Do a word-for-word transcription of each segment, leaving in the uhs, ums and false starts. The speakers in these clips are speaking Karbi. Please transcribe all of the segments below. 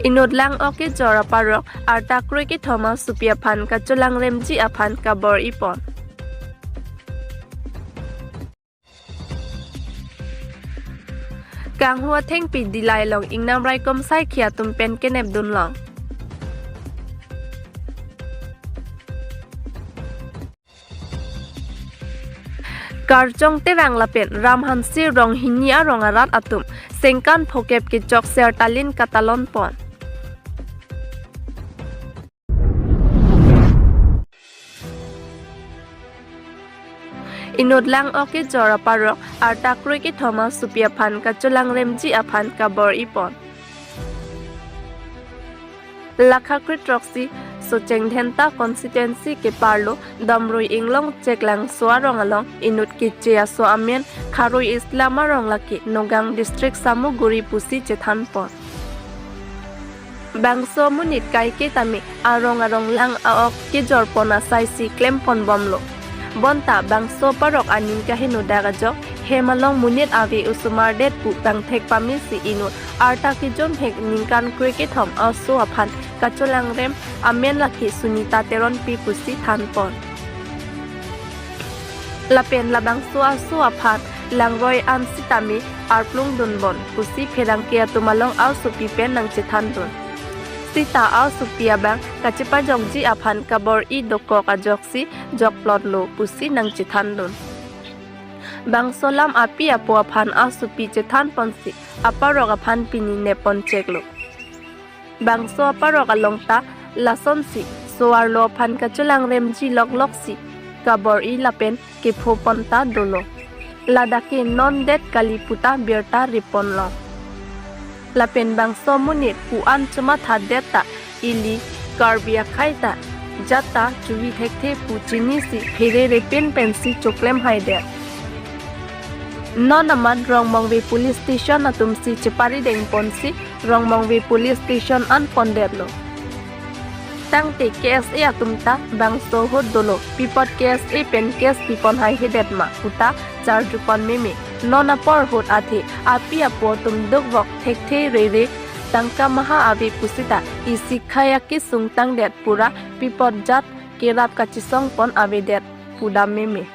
Inut lang-ok kejor aparok arta kroi kethom asopi aphan kacholangremji aphan kabor-ipon. Kanghu athengpi Dillai along ingnam raikom saikhi atum pen kenepdunlong. Karjong Terang lapen Ramhansi rong hini arong arat atum sengkan phokep kechok sertalin katalonpon. Inut lang-ok kejor aparok arta kroi kethom asopi aphan kacholangremji aphan kabor-ipon. Lakha kre-throksi Socheng Dhenta constituency keparlo Damrui Inglong Cheklangso arong along inut keche aso amen Kharui Islam arong lake Nagaon district Samaguri pusi chethanpon. Bangso amonit kaike tame arong arong lang a-ok kejorpon asai si klemponbomlo. Bonta bangso aparok aning kaheno dak ajok hem along monit ave osomar det pu bangthek pame si inut arta kejomhek ningkan kroi kethom aso aphan kacholangrem amen lake Sunita Teronpi pusi thanpon. Lapen labangso aso aphan langroi an sitame arplungdunbom pusi pherangke atum along asopi pen nangchethandun. Sita asopi abang kachepajokji aphan kabor-i dokok ajoksi jokplotlo pusi nangchethandun. Bangso alam api apo aphan asopi chethanponsi aparok aphan pini neponcheklo. Bangso aparok along ta lasonsi so-arlo aphan kacholangremji lokloksi kabor-i lapen kepho ponta dolo. Ladak ke non det kali puta birta riponlong. Lapen bangso amonit pu an chomathadet ta ili Karbi akhei ta jat ta chuvi thekthe pu chinisi pherere pen pensi choklem haidet. Non amat Rongmongve police station atumsi cheparidengponsi Rongmongve police station an pondetlo. Tangte K S A atum ta bangso ahut dolo, pi apot K S A pen case pipon haihedet ma puta charjupon meme. Non apor ahut athe api apo atum dukvok thekthe rere tangka maha ave pusita isi khei akesung tangdet pura pi apot jat kerap kachesongpon avedet pudam meme.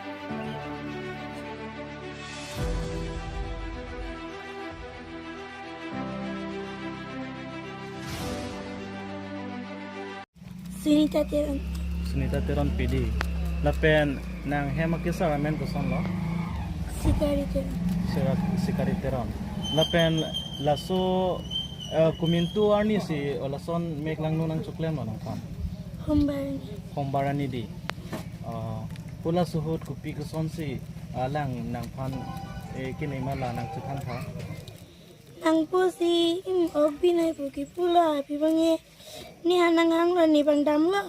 Sunita Teron. Sunita Teron P D. Lapen nang hem akesar amen kosonlo? Sikari Teron. Sira-, Sikari Teron. Lapen laso, eh, komantu arnisi, o lason mek langno nangchoklemlo nangphan? Hombar arni. Hombar arni di. Oh, halaso ahut kopi kosonsi, ah, lang nangphan, eh, kinema la nangchethan tha? Nangpusi, im ok binai pu kipulo, api abang e. Ne ha nanghanglo, ne abang damlo.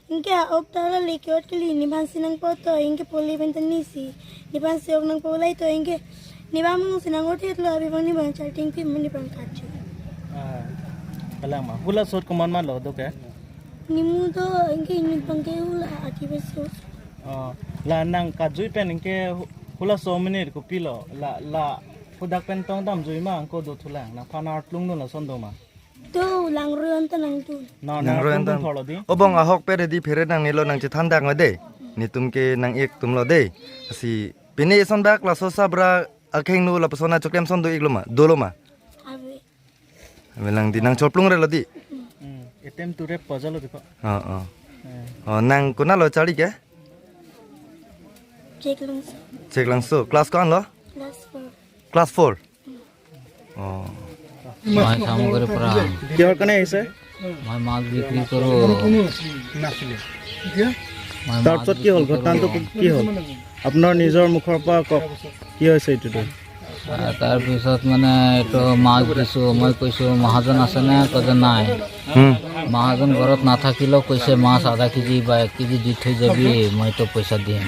Anke a-ok ta la lake ot kali, ne aphansi nangpo to, anke poli pen ta nisi. Ne aphansi ok nangpo lai to, anke ne abang mung si nang-othetlo, api abang ne abang charting pi mo ne abang kachi. Ah, kalang ma. Halaso ahut komat matlo do ke? Nimu do, anke inut abang ke hula, ati besi. Oh, la nang kajui pen anke hu-, halaso amonit kopilo, la, la hadak pen tong damjui ma, anke do thulang, nangphan arplungdun lason do ma? Do, langroi an ta nangdun. Na, nang Langroi an arplungdun ta thorlo di? Obong ahok pere di phere nangnelo nangchethan dak ma de. Netum ke nang-ik atumlo de. Lasi pine eson bak laso sabra akhengno lapuson achoklem ason do-iklo ma? Dolo ma? Ave. Ave lang di, nang choplungrelo di? Hmm, attempt to rape pajalo di ko. Oh, oh. Eh. Oh, nang konatlo charli ke? Cheklangso. Cheklangso. Class ko-anlo? Class four. Class four? Oh. মই চামগুৰি পৰা। কিহৰ কাৰণে আহিছে? মই মাছ বিক্ৰী কৰোঁ। মই মাছ তাৰপিছত কি হ'ল? বিক্ৰী কৰোঁ। ঘটনাটো কি হ'ল? আপোনাৰ নিজৰ মুখৰ পৰা কওক, কি হৈছে এইটোতো? আহ, তাৰপিছত মানে এইটো মাছ দিছোঁ, মই কৈছোঁ, "মহাজন আছেনে?" কয় যে, "নাই।" হুম। মহাজন ঘৰত নাথাকিলেও কৈছে, "মাছ আধা কেজি বা এক কেজি দি থৈ যাবি, মইতো পইচা দিম।"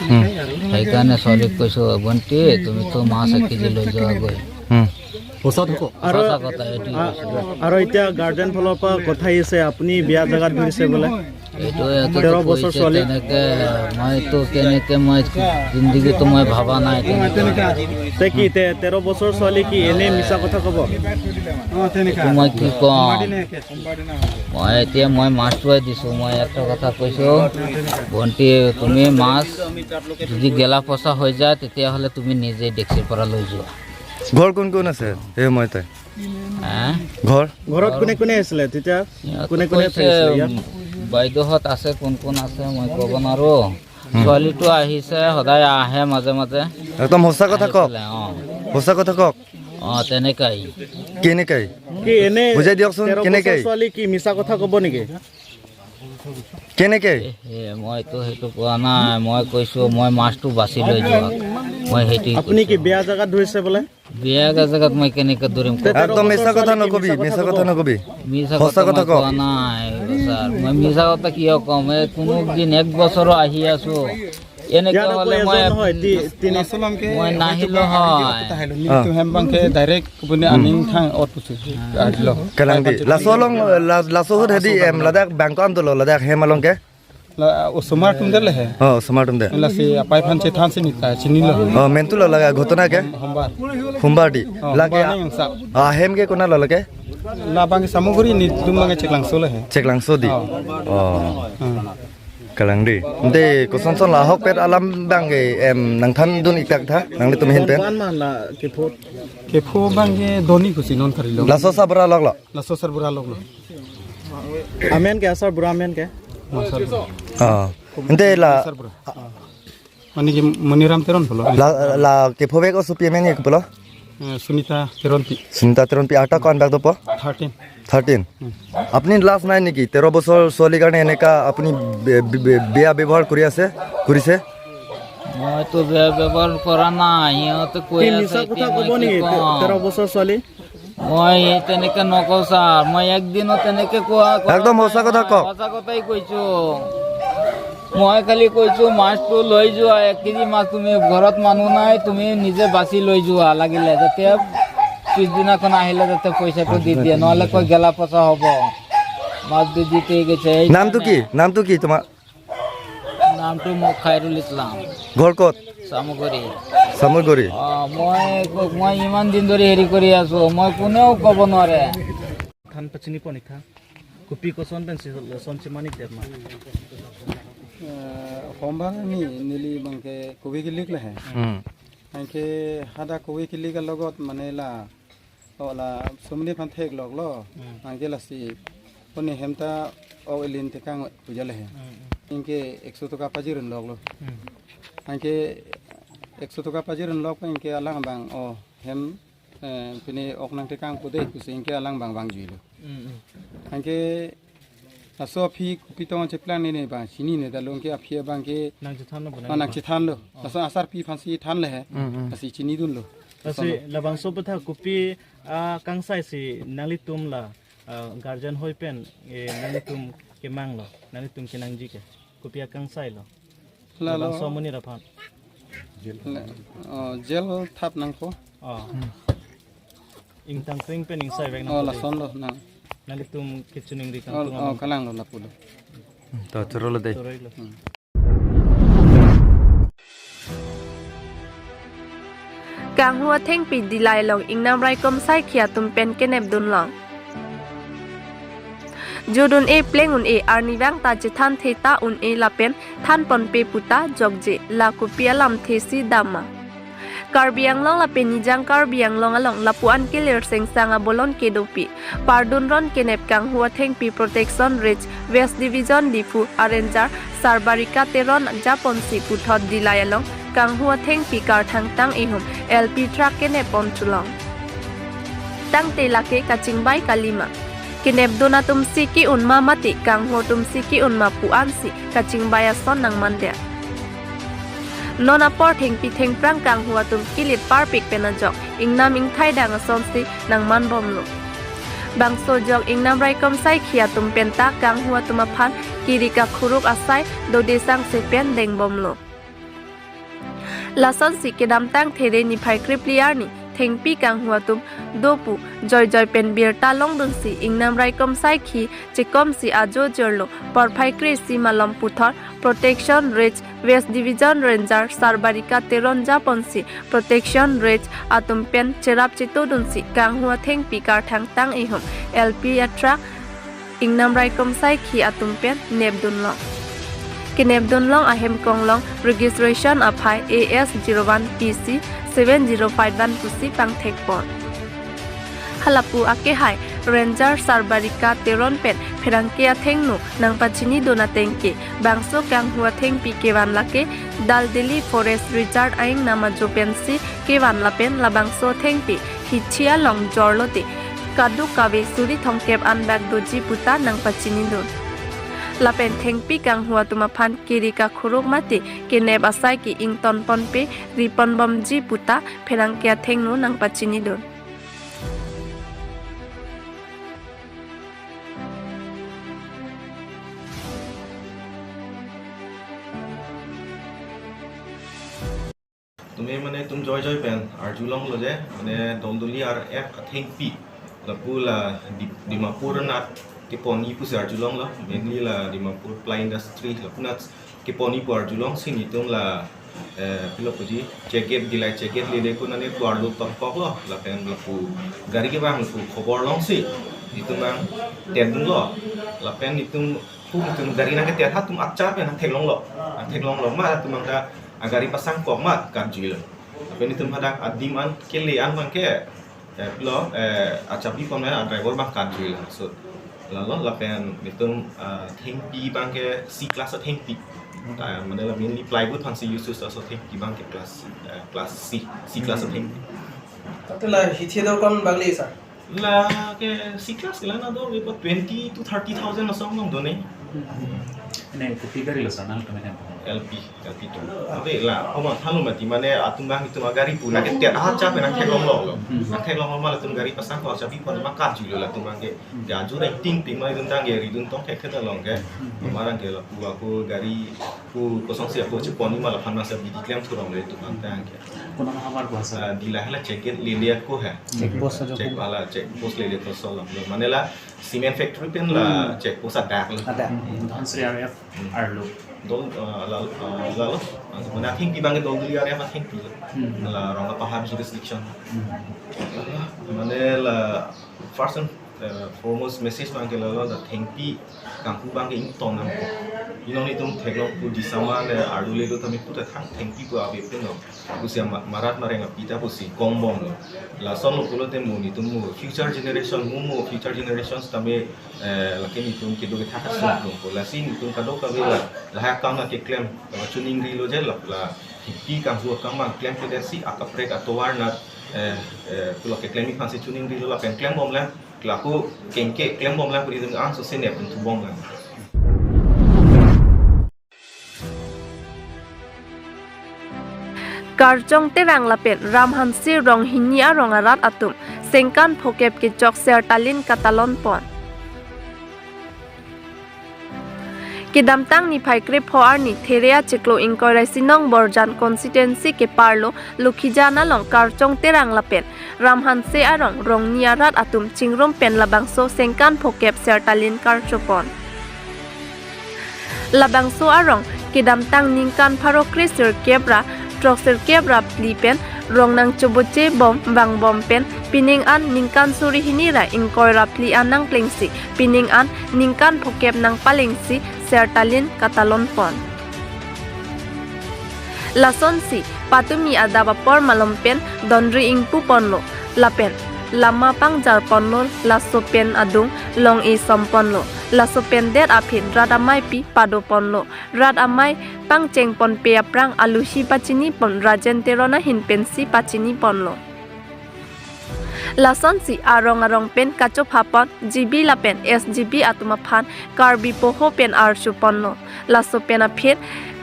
হুম। সেইকাৰণে ছোৱালীক কৈছোঁ, "ভণ্টি, তুমিতো মাছ এক কেজি লৈ যোৱাগৈ।" হুম। সঁচা থাকক। আৰু, সঁচা কথা এইটো। আ-, আৰু এতিয়া গাৰ্জেন ফালৰ পৰা কথা আহিছে, আপুনি বেয়া জেগাত ধৰিছে বোলে। এইটো ইয়াতে তেৰ বছৰ কৈছে ছোৱালী। তেনেকে, মইতো কেনেকে মই জিন্দিগীটো মই ভাবা নাই তেনেকে। তে কি তে-, তেৰ বছৰ ছোৱালী কি এনে মিছা কথা ক'ব? এইটো মই কি ক'ম? মই এতিয়া মই মাছটোৱে দিছো, মই এটা কথা কৈছো, ভণ্টি তুমি মাছ যদি গেলা পচা হৈ যায় তেতিয়াহ'লে তুমি নিজে ডেক্সিৰ পৰা লৈ যোৱা। ঘৰ কোন কোন আছে এই সময়তে? হা? ঘৰ? ঘৰত কোনে কোনে আছিলে তেতিয়া? ইয়াত কোনে কোনে কৈছে, থাকি আছিলে ইয়াত? বাইদেউহঁত আছে, কোন কোন আছে মই ক'ব নোৱাৰো। হুম। ছোৱালীটো আহিছে, সদায় আহে মাজে মাজে। একদম সঁচা কথা কওক। আহিছিলে, অ। সঁচা কথা কওক। অ, তেনেকাই। কেনেকাই? কি এনে বুজাই দিয়কচোন, তেৰ বছৰ কেনেকে? ছোৱালী কি মিছা কথা ক'ব নেকি? কেনেকে? এ, এ, মইতো সেইটো কোৱা নাই। মই কৈছো, মই মাছটো বাচি লৈ যোৱা। মই সেইটো আপুনি কি কৈছো। বেয়া জেগাত ধৰিছে বোলে? বেয়া জেগাত মই কেনেকে ধৰিম? তে তেৰ একদম বছৰ মিছা কথা ছোৱালী কি নকবি, মিছা কথা মিছা কথা ক'ব? নকবি। মিছা সঁচা কথা কথা মই কওক। কোৱা নাই, ছাৰ। মই মিছা কথা কিয় ক'ম? এই কোনো দিন এক বছৰো আহি আছো। এনেকে ইয়াত আকৌ হ'লে মই এজন হয়, তি-, তিনি লাচো along ke, মই nahilu hoy. Tahailo, nelitum hem abang ke direct kebun aning thang ot pusi. Ahilo. Kalang di. Laso along, la-, laso ahut hedi, em, ladak bangko an dolo, ladak hem along ke? La, osomar atum det le he. Oh, osomar atum det. Lasi apai aphan chethan si neta, chinilo. Oh, mentu lo laga ghotona ke? Hombar. Hombar di. Oh, lake hombar nang sa. Ah, hem ke konat lo lake? La abang ke Samuguri, nelitum abang ke Cheklangso le he. Cheklangso di. Oh. Oh. Hmm. Kalang di. Ante kosonson la ahokpet alam abang ke, em, nangthandun ik tak tha, nanglitum ahin pen? Wan man la kepho. Kepho abang ke doni kusi non kari lo. Laso asarbura lok lo? Laso asarbura lok lo. Amen ke asarbura amen ke? Masar. Ah. Ante la asarbura. Mane ke Maniram Teron pulo. La, la kephovek osopi amen ke pulo? Eh, Sunita Teronpi. Sunita Teronpi, atak ko-an bak dopo? Thirteen. Thirteen. Hmm. Apni লাজ নাই নেকি? তেৰ বছৰ ছোৱালীৰ কাৰণে এনেকা আপুনি বে-, বে-, বে-, বেয়া ব্যৱহাৰ কৰি আছে, কৰিছে? মইতো বেয়া ব্যৱহাৰ কৰা নাই, সিহঁতে কৈ কি আছে মিছা এতিয়া কথা মই ক'ব কি নেকি? ক'ম? তেৰ বছৰ ছোৱালী? মই এই তেনেকে নকওঁ ছাৰ, মই একদিনো তেনেকে কোৱা, কোৱা একদম নাই, সঁচা কথা মই কওক। সঁচা কথাই কৈছো। মই খালি কৈছো, মাছটো লৈ যোৱা, এক কেজি মাছ তুমি ঘৰত মানুহ নাই, তুমি নিজে বাচি লৈ যোৱা লাগিলে, যাতে পিছদিনাখন আহিলে যাতে পইচাটো দি দিয়ে, নহ'লে কৈ গেলা পচা হ'ব। মাছ দি দি থৈ গৈছে। এই নামটো কি? কাৰণে। নামটো কি তোমাৰ? নামটো মোৰ খাইৰুল ইছলাম। ঘৰ ক'ত? চামগুৰি। চামগুৰি। অ, মই, মই ইমান দিন ধৰি হেৰি কৰি আছো, মই কোনেও ক'ব নোৱাৰে। Than pachini pon ik tha. Kopi koson pensi lason chemani det ma? Eh, hombar ni neli abang ke kove kelik le he. Hmm. Anke hadak kove kelik alogot mane la, o la sumni aphan theklok lo. Hmm. Anke lasi poni hem ta o elin tekang puja le he. Hmm, hmm. Anke ekso taka pajirun lok lo. Hmm. Anke ekso taka pajirun lok anke alang abang o hem, eh, pini ok nangtekang pude pusi anke alang abang vangjuilo. Mm, mm. Anke laso aphi kopi tong cheplang ne ne abang chinine, ta along ke aphi abang ke nangchethanlo, oh, nangchethanlo. Oh. Laso asarpi aphansi than le he. Mm, mm. Lasi chinidunlo. Lasi labangso aphuthak kopi akangsai si nanglitum la, ah, guardian hoi pen, eh, nanglitum kemanglo, nanglitum kenangji ke? Kopi akangsai lo? Lalo. Labangso amonit aphan. La, oh, jail thap nangkok. Oh. Hmm. Ingtang kring pen ingsai vek nang. Oh, lason lo nang. Nanglitum kechiningri kangtung, oh, amang. Kalang lo lapu lo. Hmm, to choro lo dei. Choroi lo. Hmm. Kanghu athengpi Dillai along ingnam raikom saikhi atum pen kenepdun long. Jut un-e pleng un-e arnivang ta chethanthe ta un-e lapen thanponpe puta jokje, la kopi alamthe si dam ma? Karbi Anglong lapen Nijang Karbi Anglong along lapu-an kelir sengsang abolon kedopi. Pardun ron kenep Kanghu athengpi Protection Range West Division Diphu a-ranger Sarbarika Teron japonsi puthot Dillai along kanghu athengpi karthang tang ihum L P truck kenep pon chulong. Tangte lake kachingbai kalima? Kenepdun atumsi ke-un ma mate kanghu atumsi ke-un ma pu-ansi kachingbai ason nangmandet. Non apor thengpi thengphrang kanghu atum kilit parpik pen ajok ingnam ingthai dang asonsi nangman bomlo. Bangso ajok ingnam raikom saikhi atum penta kanghu atum aphan kiri kakhuruk asai dode sangse pen deng bomlo. Lasonsi kedamtang There niphai krepli arni thengpi kanghu atum do pu joijoi pen birta longdunsi ingnam raikom saikhi chekomsi ajo jirlo porphai kre-isi malom puthot Protection Range West Division Ranger Sarbarika Teron japonsi Protection Range atum pen cherap chetodunsi kanghu athengpi karthang tang ihum L P athra ingnam raikom saikhi atum pen nepdunlong. Kenepdunlong ahem konglong registration aphai A S zero one P C seven zero five one pusi pangthekpon. Halapu akehai Ranger Sarbarika Teron pen pherangke athengno nangpachinidun ateng ke bangso kanghu athengpi kevan lake Daldeli Forest Reserve aingnam ajo pensi kevan lapen labangso athengpi hithi along jorlote kadokave suri thomkep an bak doji puta nangpachinidun. Lapen thengpi kanghu atum aphan kiri kakhuruk mate kenep asai ke ingtonponpe riponbomji puta pherangke athengno nangpachinidun. Tumi mane itum joijoi pen arjulonglo je, mane Doldoli R F athengpi lapu la Di-, Dimapur anat kepon-i pusi arjulonglo, mainly la Dimapur Ply Industry lapu anat kepon-i pu arjulongsi nelitum la, eh, pilo puji, check gate, Dillai check gate lele ko nane kevarlo tongkoklo, lapen lapu gari kevang lapu khobor longsi nelitum nangtedunlo, lapen nelitum pu nelitum gari nangketer atum achar pen nangtheklonglo, nangtheklonglo ma atum nangta agari pasangkok ma karjuilo. Lapen nelitum hadak adim an kele an abangke, eh, pilo, eh, achabi pon a driver abang karjuilo. So, lalo lapen nelitum, ah, thengpi abangke C class athengpi. Ah, mane la mainly plywood aphansi use use, laso thengpi abangke class, eh, class C, C class athengpi. Tapi la hithi do kon bangli sa? Lake C class ke la nado ipo twenty to thirty thousand asong nangdone. Ne kopi gari lo sa nangtum ne? L P, L P tu. Ave la, oma thalo mati mane atum abang itum agari pu nangketer achar pen nangtheklonglo. Nangtheklonglo ma latum gari pasangkok achabi pon ma karjuilo latum abangke. Ke ajur acting ping ma itum tangke ridun tongthekthek along ke. Amarang ke lapu ako gari pu kosonsi ako chepon-i ma laphan masa bidi klem thurong le itum abang tangke. Konat ahavar ko sa? Ah, Dillai hala check gate lele ako hai. Check post ajo check ko. Hala check post lele ko so lo. Mane la cement factory pen la check post adak lo. Adak. Hmm, Dhansiri R F arlo. Dol, ah, la, ah, lalo. Mane athengpi abangke Doldoli R F athengpi lo. Hmm. La Rongapahar jurisdiction. Hmm. Mane la first and, eh, foremost message abangke lalo, la thengpi kanghu abangke ingtonnang. Inong nelitum theklong pu disama le arlo le do tame puta thang thengpi pu ave pen lo. Pusi ama-, marat mareng api ta pusi kongbomlo. Lason lo pulote mo nelitum mo future generation mo mo future generations tame, eh, lake nelitum kedo kethak asong lo. Lasi nelitum kadokave la lahai akam la keklem, la chiningrilo je la, la thengpi kanghu akam abang klemkledet si akaprek atovar anat, eh, eh, pulo keklem aphansi chiningrilo lapen klembomlang, lapu kengke klembomlang pu nelitum angsose nepdun thubomlang. Karchong Terang lapen Ram Hanse rong hini arong arat atum sengkan phokep kechok sertalin katalon pon. Kedamtang niphai krepho arni There achiklo ingkoi ra isi nong Borjan constituency keparlo Lokhijan along Karchong Terang lapen Ram Hanse arong rong hini arat atum chingrum pen labangso sengkan phokep sertalin karchopon. Labangso arong kedamtang ningkan pharo kre sirkep ra throk sirkep ra phli pen rong nangchobochebom vangbom pen pining an ningkan suri hini ra ingkoi ra phli an nangplengsi pining an ningkan phokep nangpalengsi sertalin katalon pon. Lasonsi patumi adap apor malom pen donri ingpu ponlo lapen lama pangjar ponlo, laso pen adung long-e som ponlo, laso pen det aphi rat ameipi pado ponlo, rat amei pangcheng ponpe aphrang aluhi pachini pon Rajen Teron ahin pensi pachini ponlo. Lasonsi arong arong pen kachopha pon G B lapen S G B atum aphan Karbi Poho pen archu ponlo. Laso pen aphi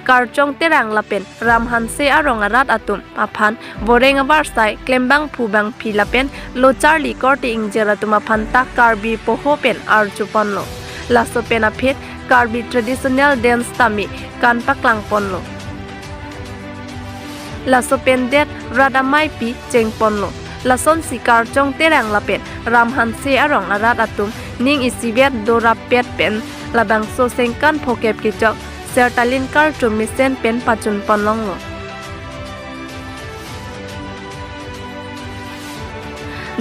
Karchong Terang lapen Ram Hanse arong arat atum aphan voreng avarsai klembangphu bangphi lapen lo charli korte ingjir atum aphan ta Karbi Poho pen archu ponlo. Laso pen aphi Karbi traditional dance tame kan paklang ponlo. Laso pen det rat ameipi cheng ponlo. Lasonsi Karchong Terang lapen Ram Hanse arong arat atum ning isivet dorap pet pen labangso sengkan phokep kechok sertalin karchom mesen pen pachun ponlonglo.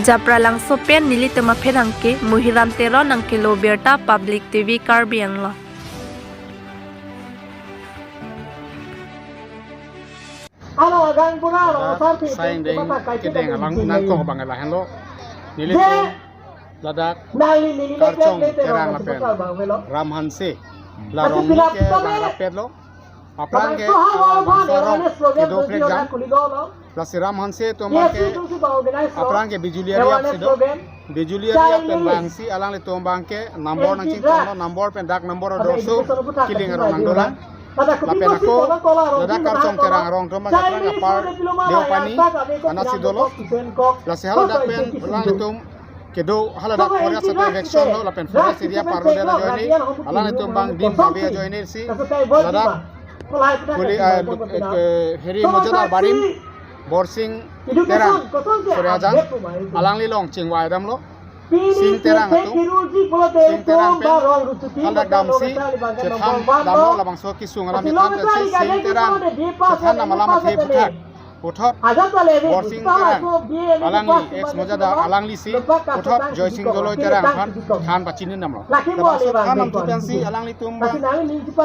Japralangso pen nelitum apherangke Muhiram Teron nangkelo birta Public T V Karbi Anglong. Halo, agang pura, Ladak Rosar P P, Saing Deng Kepala Kaisi Kedeng Kami alang Tinggi. Nangkok abang lahenlo. Nelitum Je, ladak nangli neli Karchong leklek Terang leklek lapen leklek bang velo. Ram Hanse. Masih larong pilap ke sama bang le. Rapetlo. Aphrang ke, Bang Suha ah, Wal Bang Bhan Sarong awareness program kedok tujuh prekjam. Orang kuligo lo. Lasi Ram Hanse atum Yes, abangke itu sih bang organize lo. Aphrang ke Bijuli Ariap Awareness sido. Program. Bijuli Ariap pen Chinese. Bang si alangli atum abangke number Anti nangchingtong drug. Lo, number pen dak number Ada dorso education puthak kiling kasih arong baju nangdolang. Kan. Lapen ako, ladak Karchong Terang arong atum abang aphrang Chinese apar, udah belum ada Deopani, yang tak ada itu anasi bilang dolo. Betul, Isen Kok. Lasi haladak pen, alangli atum kedo haladak forest atum eviction lo, lapen forest area parlo dera ajoine, alangli atum abang dim kabe ajoine si, ladak kuli, eh, eh, Heri Mojadar Barim, Borsing Terang, Surya Jang, alangli along chingvai damlo. Sing Terang atum, Sing Terang pen, haladak damsi, chethan damlo labangso kesung alam chethan pensi, Sing Terang, chethan dam alam athe puthak. Puthot, Borsing Terang, alangli, ex Mojadar, alangli si, puthot, Joysing Doloi Terang aphan, than pachini damlo. Labangso than damthu pensi, alanglitum abang,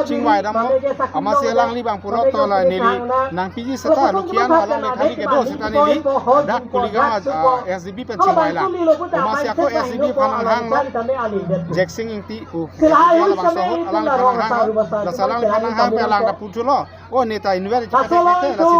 chingvai damlo, amatsi alangli abang puthot la neli, nangpiji seta, lukian along le khali kedo seta neli, dak Kuligaon, ah, S D B pen chingvai lang. Amatsi ako S D B aphan nanghanglo, Jeksing Ingti, pu, labangso ahut, alangli aphan nanghanglo, lasi alangli aphan nanghang pen alang ta puthulo. Oh, neta invalid, lasi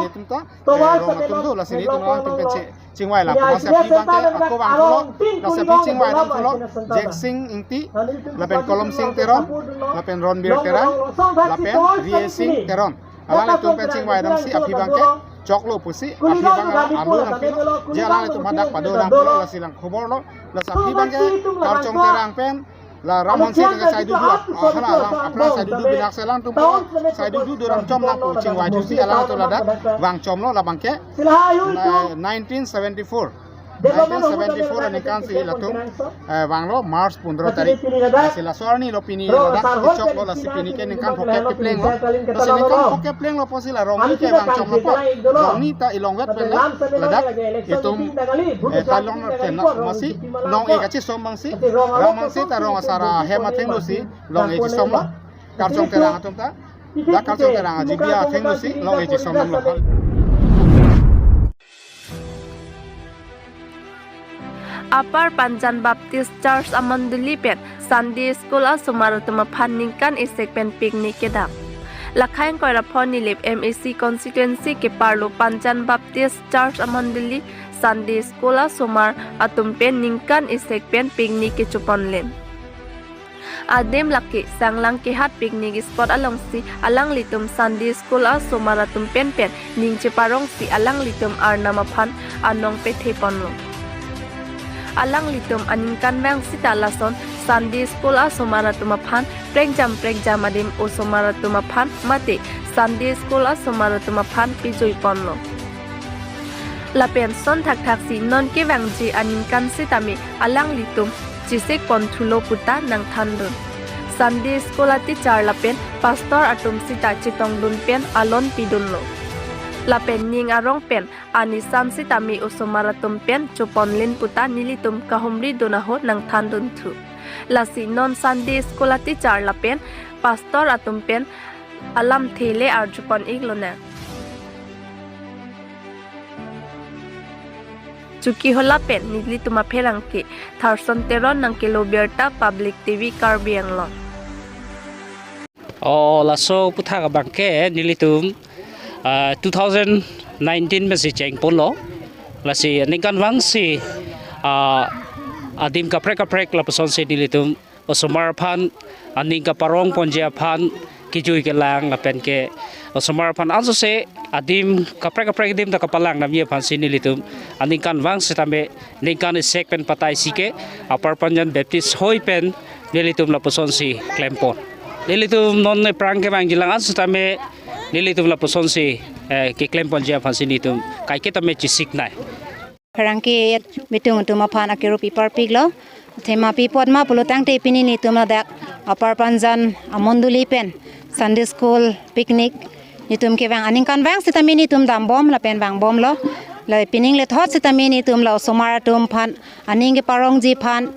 netum ta, eh, rong atum do, lasi netum rong atum pen che-, chingvai lang. Lasi aphi abangke ako abang pulo, lasi aphi chingvai damthulo, Jeksing Ingti, lapen Kolom Sing Teron, lapen Ronbir Terang, lapen Rie Sing Teron. Alanglitum pen chingvai damsi aphi abangke choklo pusi, aphi abang alu nangpilo, je alanglitum hadak pado nangpilo, lasi lang khobor lo, lasi aphi abangke Karchong Terang pen, la Ram Hanse ke sai dudu ap-, ah, hala, hala, aphrang sai dudu binak selang tum, sai dudu duram chom nangpu chingvai thusi alangtum ladak vang chomlo labangke, eh, nineteen seventy-four. Nineteen seventy-four aningkan si latum, eh, vanglo March pundro tarik. Lasi laso arni lo pini ladak kechoklo, lasi pini ke ningkan phokep keplenglo. Lasi ningkan phokep plenglo pusi la rong ke vang chomlo po. Rong ni ta ilongvet pen le ladak itum, eh, talong pen na masi nong e kachisom abang si, Ram Hanse ta rong asar ahem athengno si long e chisomlo. Karchong Terang atum ta, dak Karchong Terang ajibi athengno si long e chisom damlo. Upper Panjan Baptist Church amondoli pen Sunday School asomar atum aphan ningkan isek pen picnic kedam. Lakhain Koiraphon Nilip M A C constituency keparlo Panjan Baptist Church amondoli Sunday School asomar atum pen ningkan isek pen picnic kechoponlen. Adim lake Sanglang Kehat picnic spot alongsi alanglitum Sunday School asomar atum pen pen ning cheparongsi alanglitum Arnam aphan anong petheponlo. Alanglitum aningkanvang sita lason Sunday School asomar atum aphan prekjam prekjam adim osomar atum aphan mate Sunday School asomar atum aphan pejoiponlo. Lapen son thakthaksi non kevangji aningkan sitame alanglitum chesikponthulo puta nangthandun. Sunday School ateacher lapen pastor atum sita chetongdun pen alon pidunlo. Lapen ning arong pen anisan sitame osomar atum pen choponlen puta nelitum kahumridun ahut nangthandunthu. Lasi non Sunday School ateacher lapen pastor atum pen alamthe le arjupon-iklonang. Chokihola pen nelitum apherangke Tharson Teron nangkelo birta Public T V Karbi Anglong. Oh, laso aputhak abangke nelitum, ah, two thousand nineteen pensi chengponlo. Lasi ningkanvangsi, ah, adim kaprek kaprek lapusonsi nelitum osomar aphan aning kaparongponji aphan kejui kelang lapen ke osomar aphan ansose adim kaprek kaprek adim ta kapalang damji aphansi nelitum aningkanvang sitame ningkan isek pen pataisi ke Upper Panjan Baptist Hoi pen nelitum lapusonsi klempon. Nelitum non aphrang kevangjilang an sitame nelitum lapusonsi, eh, keklemponji aphansi nelitum kaiketame chesiknei. pherangke meeting atum aphan akirup iparpiklo. Thema pi apot ma pulo tangte pini netum ladak Upper Panjan amondoli pen Sunday School picnic netum kevang aningkanvang sitame netum dambom lapen vangbomlo. La pining lethot sitame netum la osomar atum aphan aning keparongji aphan,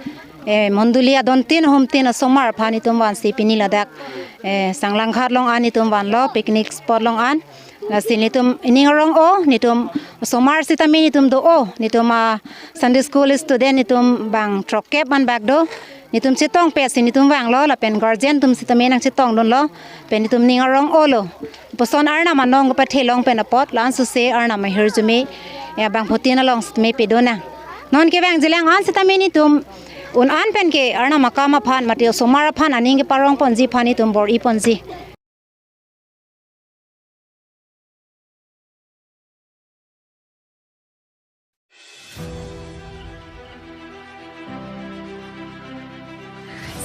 eh, mondoli adontin ahomtin osomar aphan netum vansi pini ladak, eh, Sanglanghat along an netum vanlo, picnic spot along an. Lasi netum ining arong-o, netum osomar sitame netum do-o, netum a Sunday School student netum bang throkkep man bak do. Netum chetongpet si netum vanglo, lapen guardian atum sitame nangchetongdunlo, pen netum ning arong-olo. Puson Arnam anong kepathelong pen apot, la-an suse Arnam ahirjume, ya bangphutin along sitame pedonang. Non kevangjilang an sitame netum un-an pen ke Arnam akam aphan, mate osomar aphan aning keparongponji aphan netum bor-iponji.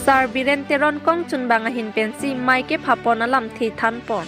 Sar Biren Teron kongchunbang ahin pensi mei kephapon alamthe thanpon.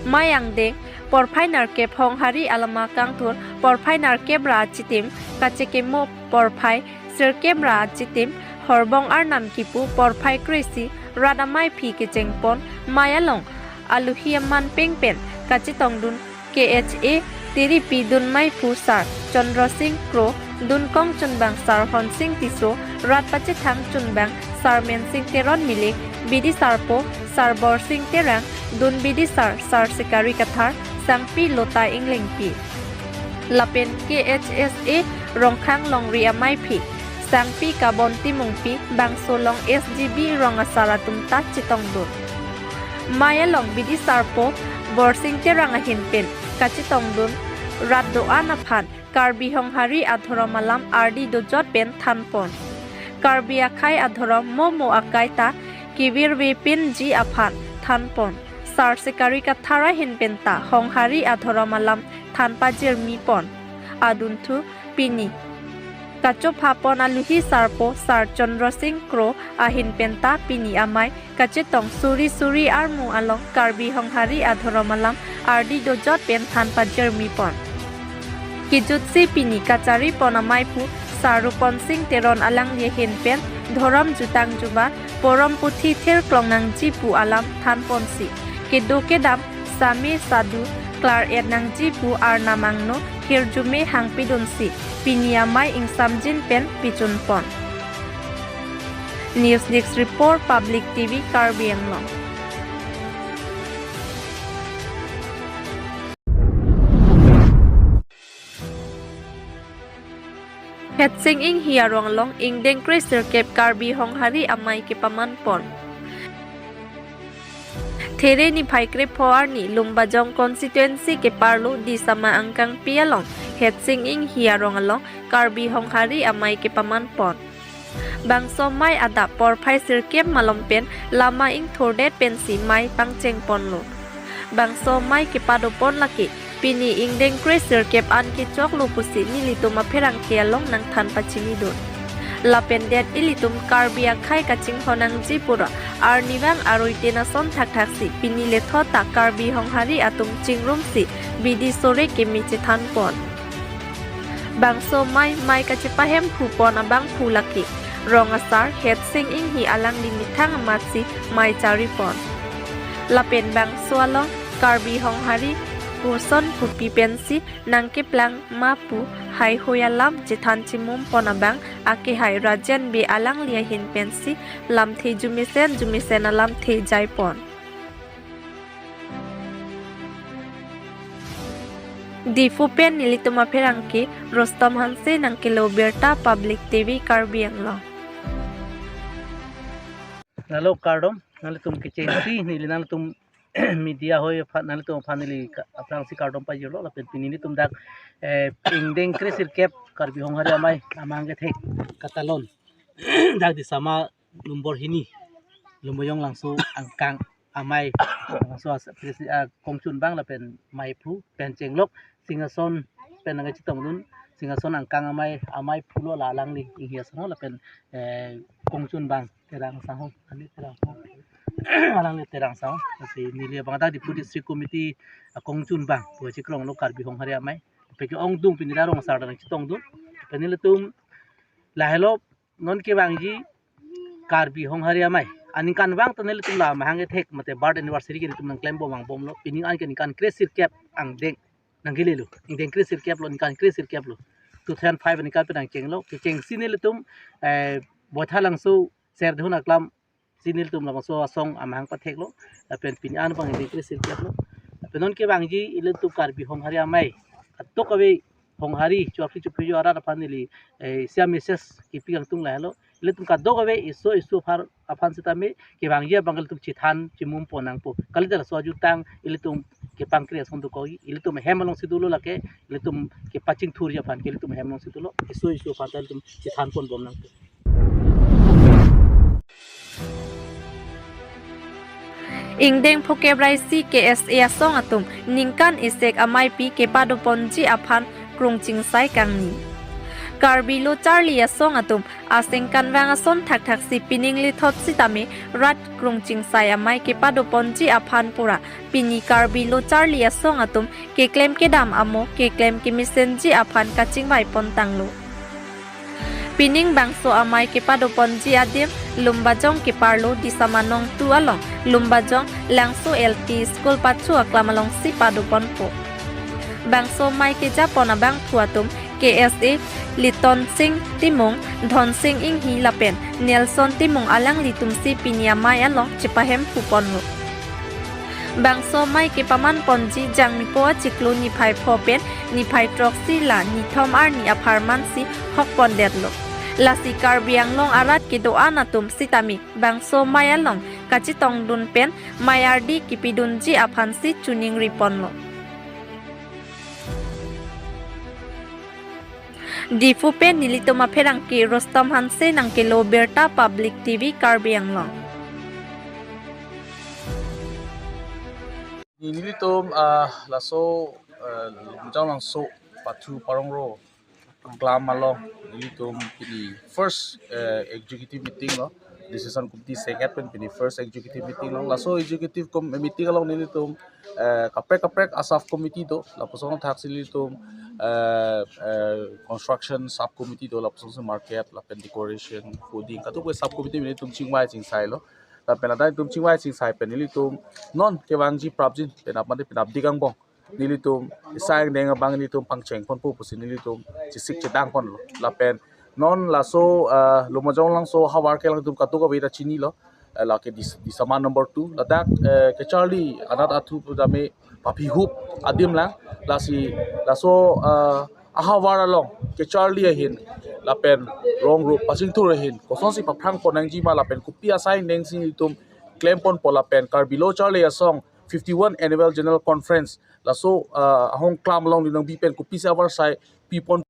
Mei angdeng porphai nerkep Honghari alama kangthur porphai nerkep ra achitim kachekimo porphai sirkep ra achitim Horbong Arnam kipu porphai kre-isi rat ameiphi kechengpon mei along aluhi aman peng pen kachetongdun K H A Tiripi dunmeiphu Sar Chandra Singh Kro, dun kongchunbang Sar Honsing Tisso, rat pachethang chunbang Sar Mensing Teron Milik, bidisarpo Sar Borsing Terang, dun bidisar Sar Sikari Kathar, sangpi Lota Inglengpi. Lapen K H S A Rongkhang Longri ameiphi, sangpi Kabon Timungpi, bangso along S G B rong asar atum ta chetongdun. Mei along bidisarpo Borsing Terang ahin pen kachetongdun rat do-an aphan Karbi Honghari adhorom alam ardi dojot pen thanpon. Karbi akhei adhorom momo akai ta kevirvepinji aphan thanpon. Sar Sikari Kathar ahin pen ta Honghari adhorom alam than pajirmipon. Adunthu pini kachophapon aluhi sarpo Sar Chandra Singh Kro ahin pen ta pini amei kachetong suri suri armu along Karbi Honghari adhorom alam ardi dojot pen than pajirmipon. Kejutsi pini kacharipon ameiphu Sar Rupon Singh Teron alangli ahin pen dhorom jutang jubat porom puthi thirklong nangji pu alam thanponsi kedo kedam same sadhu klar-et nangji pu Arnam angno hirjume hangpidunsi pini amei ingsamjin pen pichunpon. News Desk Report, Public T V, Karbi Anglong. Hetsing Inghi arong along ingdeng kre-sirkep Karbi Honghari amei kepamanpon. There niphai krepho arni Lumbajong constituency keparlo Disama Angkangpi along Hetsing Inghi arong along Karbi Honghari amei kepamanpon. Bangso amei adap porphai sirkep malom pen lama ingthurdet pensi mei pangchengponlo. Bangso amei kepadopon lake pini ingdeng kre-sirkep an kechoklo pusi nelitum apherangke along nangthan pachinidun. Lapen det ilitum Karbi akhei kachinghon nangji pura arnivang aruitin ason thakthaksi pini lethot ta Karbi Honghari atum chingrumsi bidi sore keme chethanpon. Bangso amei, mei kachepahemphupon abangphu lake rong asar Hetsing Inghi alangli methang amatsi mei charipon. Lapen bangso along Karbi Honghari koson kopi pensi nangkeplang ma pu haihui alam chethan chimumpon abang akehai Rajen Bey alangli ahin pensi lamthe jumesen jumesen alamthe jaipon. Diphu pen nelitum apherangke Rustom Hanse nangkelo birta, Public T V Karbi Anglong. Lalo kardom, nanglitum kechengsi, neli nanglitum media hoi aphan, nanglitum aphan neli ka-, aphrangsi kardom pajirlo, lapen pini nelitum dak, eh, ingdeng kre-sirkep Karbi Honghari amei amang kethek katalon. Dak Disama nombor hini, Lumbajong Langso Angkang amei, Langso as-, presi-, ah, kongchunbang lapen meiphu pen chenglok Singhason pen nangchetongdun, Singhason Angkang amei, ameiphulo la alangli Inghi asangho lapen, eh, kongchunbang Terang asangho, ani Terang asangho. Alangli Terang asangho. Lasi neli abang dak Diphu District Committee, ah, kongchunbang pu chikronglo Karbi Honghari amei. Peke ongdung pini dak rong asar nangchetongdun. Pen nelitum lahelo non kevangji Karbi Honghari Amei aningkanvang ta nelitum la mahang kethek mate birth anniversary ke nelitum nangklembom vangbomlo. Pining an ke ningkan kresirkep angdeng nangkelelo. Ingdeng kresirkep lo, ningkan kresirkep lo. Two thousand five aningkan pen nangchenglo. Kechengsi nelitum, eh, Boithalangso Serdihun Aklam si nelitum labangso asong amahang patheklo. Lapen pining an abang ingdeng kresirkep lo. Lapen non kevangji ilitum Karbi Honghari Amei kadokave Honghari chuapli chupijo arat aphan neli, eh, sia message kipi kangtung lahelo. Ilitum kadokave eso eso aphar aphan sitame kevangji abang ilitum chethan chimum pon nangpo. Kalite laso ajutang ilitum kepangkri ason dokok, ilitum hem alongsi dolo lake, ilitum kepachingthurji aphan ke ilitum hem alongsi dolo. Eso eso aphan ta ilitum chethan ponbom nangpo. Ingdeng phokep ra isi K S A asong atum ningkan isek ameipi kepadoponji aphan krungchingsai kangni. Karbi Lo Charli Asong atum asengkanvang ason thakthaksi pining lithot sitame rat krungchingsai amei kepadoponji aphan pura pini Karbi Lo Charli Asong atum keklem kedam amo keklem kemesenji aphan kachingvai pontanglo. Pining bangso amei kepadoponji adim Lumbajong keparlo Disamanong two along Lumbajong Langso L P School pachu aklam alongsi padoponpo. Bangso amei kejapon abangphu atum K S A Liton Sing Timung, Dhon Sing Inghi lapen Nelson Timung alanglitumsi pini amei along chepahemphuponlo. Bangso amei kepamanponji Jangmipo achiklo niphai pho pen niphai throksi la nithom arni apharmansi hokpondetlo. Lasi Karbi Anglong arat kedo-an atum sitame bangso amei along kachetongdun pen mei ardi kipidunji aphansi choningriponlo. Diphu pen nelitum apherangke Rustom Hanse nangkelo birta Public T V Karbi Anglong. Nelitum, ah, laso, eh, Lumbajong Langso pathu parongro aklam along nelitum pini first, eh, executive meeting lo, decision committee seng-et pen pini first executive meeting lo. Laso executive com-, meeting along nelitum, eh, kaprek kaprek a sub committee do, lapuson thaksi nelitum, eh, eh, construction sub committee do, lapusonsi market lapen decoration, fooding, kadokave sub committee nelitum chingvai chingsailo. Lapen ladak nelitum chingvai chingsai pen nelitum non kevangji prapjin pen apmate pen apdik angbong nelitum isai angdeng abang nelitum pangchengponpo pusi nelitum chesik chedangponlo. Lapen non laso, ah, Lumbajong Langso ahavar ke alangtum kadokave ta chinilo, eh, lake Dis-, Disama number two. Ladak, eh, kecharli anat athu pudame papihup adim lang. Lasi laso, ah, ahavar along kecharli ahin lapen rong rup pachingthur ahin kosonsi paphrangpon nangji ma lapen kopi asai angdengsi nelitum klemponpo lapen Karbi Lo Charli Asong fifty-one Annual General Conference laso, ah, ahongklam along neli nangbi pen kopisi avarsai pipon